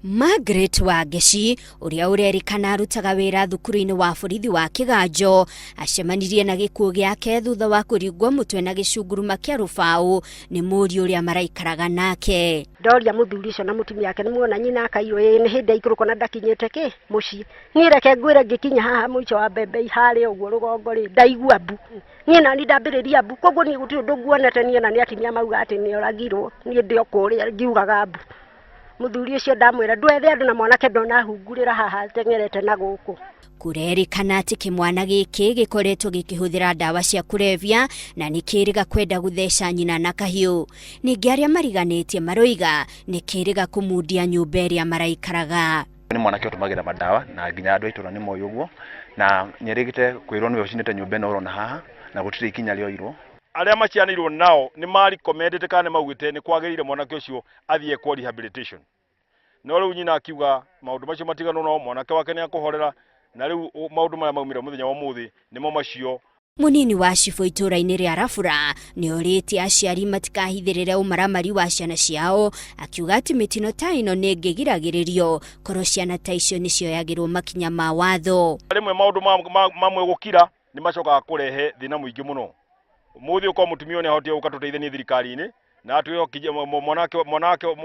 Margaret Wangeci ũrĩa ũrerĩkana arutaga wĩra thukuru-inĩ wa borithi wa Kĩganjo acemanirie na gĩkuũ gĩake thutha wa kũringwo mũtwe na gĩcunguruma kĩa rũbaũ nĩ mũriũ ũrĩa maraikaraga nake. Ndoria mũthuri ũcio na mũtumia wake nĩmuona nyina akaiywo ĩĩ nĩ hĩndĩ aikũrũka na ndakinyĩte kĩ mũciĩ. Niĩ reke ngwĩre ngĩkinya haha mũico wa mbembe harĩa ũguo rũgongo rĩ ndaigua mbu. Niĩ nani ndambĩrĩria mbu koguo niĩ gũtirĩ ũndũ nguonete niĩ ona nĩ atumia mauga atĩ nĩoragirwo niĩ ndĩ o kũrĩa ngiugaga mbu. Mũthuri ũcio ndamwĩra ndwethe andũ na mwanake ndona hungurĩra haha ateng'erete na gũkũ. Kũrerĩkana atĩ kĩmwana gĩkĩ gĩkoretwo gĩkĩhũthĩra ndawa cia kũrebia na nĩ kĩrĩga kwenda gũtheca nyina na kahiũ. Ningĩ arĩa mariganĩtie maroiga nĩ kĩrĩga kũmundia nyũmba ĩrĩa maraikaraga. Nĩ mwanake ũtũmagĩra madawa na nginya andũ a itũra nĩ moĩ ũguo na nĩ erĩgĩte kwĩrwo nĩwe ũcinĩte nyũmba ĩno ũrona haha na gũtirĩ ikinya rĩoirwo. Arĩa macianĩirwo nao nĩ ma recommendĩte kana nĩ maugĩte nĩ kwagĩrĩire mwanake ũcio athiĩ ekwo rehabilitation. No rĩu nyina akiuga maũndũ macio matiganwo no mwanake wake nĩ akũhorera na rĩu maũndũ marĩa maumĩra mũthenya wa ũmũthĩ nĩmo macio. Mũnini wa cibũ itũũra-inĩ rĩa Rabura nĩ orĩtie aciari matikahithĩrĩre ũmaramari wa ciana ciao, akiuga atĩ mĩtino ta ĩno nĩ ĩngĩgiragĩrĩrio korwo ciana ta icio nĩ cioyagĩrwo makinya ma watho. Rĩmwe maũndũ mamwe gũkira nĩ macokaga kũrehe thĩna mũingĩ mũno. Ũmũthĩ ũkorwo mũtumia ũyũ nĩ ahotire gũka tũteithanie thirikari-inĩ na atwĩre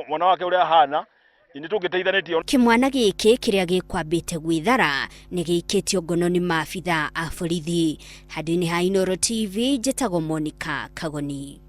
mwana wake ũrĩa ahana nĩ tũngĩteithanĩtie. Kĩmwana gĩkĩ kĩrĩa gĩkwambĩte gwĩthara nĩ gĩikĩtio ngono nĩ maabithaa a borithi. Handũ-inĩ ha Inooro TV, njĩtagwo Monica Kagoni.